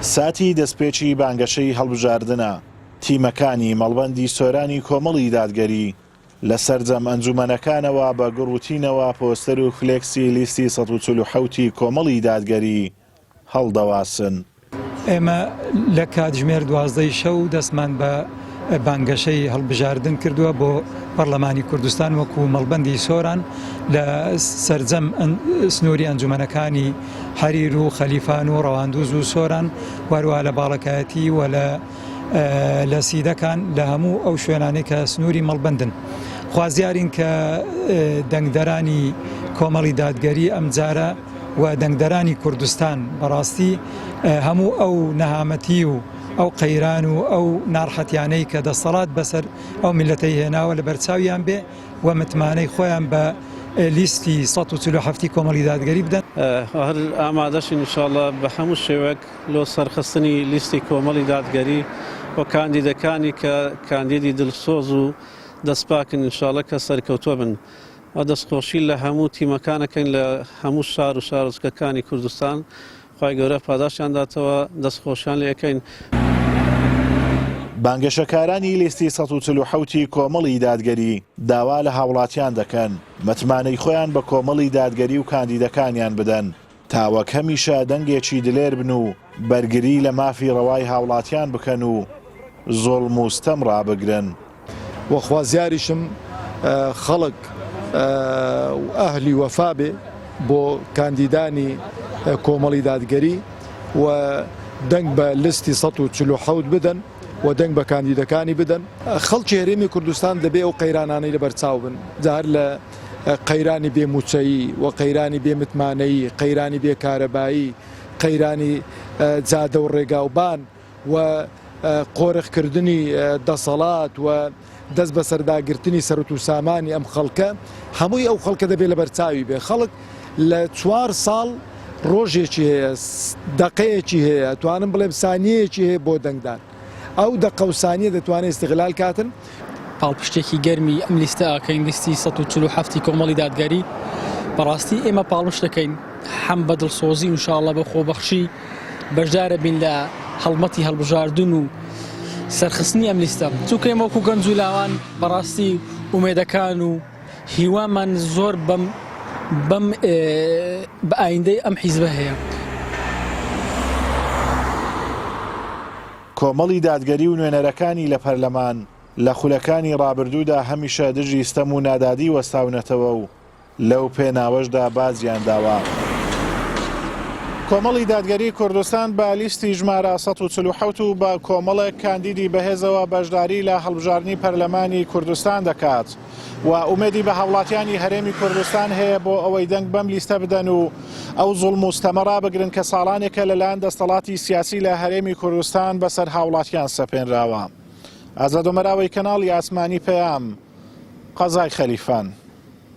ساتی دەستپێکی بانگەشەی هەڵبژاردنە، تیمەکانی مەڵبەندی سۆرانی کۆمەڵی دادگەری لە سەرجەم ئەنجومەنەکانەوە بە گوڕوتینەوە پۆستەر و فلێکسی لیستی 147 ی کۆمەڵی دادگەری هەڵدەواسن. ئێمە لە کاتژمێر دوازدەی شەو دەستمان بە بانگەشەی هەڵبژاردن کردووە بۆ پەرلەمانی کوردستان وەکو مەڵبەندی سۆران لە سەرجەم سنووری ئەنجومەنەکانی حەریر و خەلیفان و ڕەواندوز و سۆران وەروە لە باڵەکایەتی و لە لە سیدەکان لە هەموو ئەو شوێنانەی کە سنووری مەڵبەندن. خوازیارین کە دەنگدەرانی کۆمەڵی دادگەری ئەمجارە و دەنگدەرانی کوردستان بەڕاستی هەموو ئەو نەهامەتی و ئەو قەیران و ئەو ناڕحەتیانەی کە دەسەڵات بەسەر ئەو میللەتەی هێناوە لە بەرچاویان بێ و متمانەی خۆیان بە لیستی 147 ی کۆمەڵی دادگەری بدەن. هەر ئامادەشین ان شاء اللە بە هەموو شێوەک لۆ سەرخستنی لیستی کۆمەڵی دادگەری و کاندیدەکانی کە کاندیدی دلسۆز و دەستپاکن ان شاء اللە کە سەرکەوتوە بن و دەستخۆشی لە هەموو تیمەکان ئەکەین لە هەموو شار و شارۆچکەکانی کوردستان خوای گەورە پاداشتیان داتەوە دەستخۆشیان لێ ئەکەین. بانگەشەکارانی لیستی 147 ی کۆمەڵی دادگەری داوا لە هاوڵاتیان دەکەن متمانەی خۆیان بە کۆمەڵی دادگەری و کاندیدەکانیان بدەن تا وەک هەمیشە دەنگێکی دلێر بن و بەرگری لە مافی ڕەوای هاوڵاتیان بکەن و زوڵم و ستەم ڕابگرن. وە خوازیاریشم خەڵک ئەهلی وەفا بێ بۆ کاندیدانی کۆمەڵی دادگەری و دەنگ بە لستی 147 بدەن و دەنگ بە کاندیدەکانی بدەن. خەڵکی هەرێمی کوردستان دەبێ ئەو قەیرانانەی لەبەرچاو بن، جا هەر لە قەیرانی بێ مووچەیی و قەیرانی بێ متمانەیی، قەیرانی بێ کارەبایی، قەیرانی جادە و ڕێگاوبان و قۆرخکردنی دەسەڵات و دەست بەسەرداگرتنی سەروت و سامانی ئەم خەڵکە، هەمووی ئەو خەڵکە دەبێ لەبەرچاوی بێ. خەڵک لە چوار ساڵ ڕۆژێکی هەیە، دەقەیەکی هەیە، ئەتوانم بڵێم سانیەیەکی هەیە بۆ دەنگدان. ئەو دەقە و سانیە دەتوانێ ئیستغلال کاتن. پاڵپشتێکی گەرمی ئەم لیستە ئەکەین، لیستی 147 ی کۆمەڵی دادگەری. بەڕاستی ئێمە پاڵپشت دەکەین هەم بە دڵسۆزی و ئینشاڵڵا بە خۆبەخشی بەشدارە بین لە هەڵمەتی هەڵبژاردن و سەرخستنی ئەم لیستە. چونکە ئێمە وەکو گەنج و لاوان بەڕاستی ئومێدەکان و هیوامان زۆر بەم بەم بە ئایندەی ئەم حیزبە هەیە. کۆمەڵی دادگەری و نوێنەرەکانی لە پەرلەمان لە خولەکانی ڕابردوودا هەمیشە دژی ستەم و نادادی وەستاونەتەوە و لەو پێناوەشدا باجیان داوە. کۆمەڵی دادگەری کوردستان بە لیستی ژمارە 147 و بە کۆمەڵێک کاندیدی بەهێزەوە بەشداری لە هەڵبژاردنی پەرلەمانی کوردستان دەکات و ئومێدی بە هاوڵاتیانی هەرێمی کوردستان هەیە بۆ ئەوەی دەنگ بەم لیستە بدەن و ئەو زوڵم و ستەمە ڕابگرن کە ساڵانێکە لەلایەن دەستەڵاتی سیاسی لە هەرێمی کوردستان بەسەر هاوڵاتیان سەپێنراوە. ئازاد ئۆمەراوەی کەناڵی ئاسمانی پەیام، قەزای خەلیفان.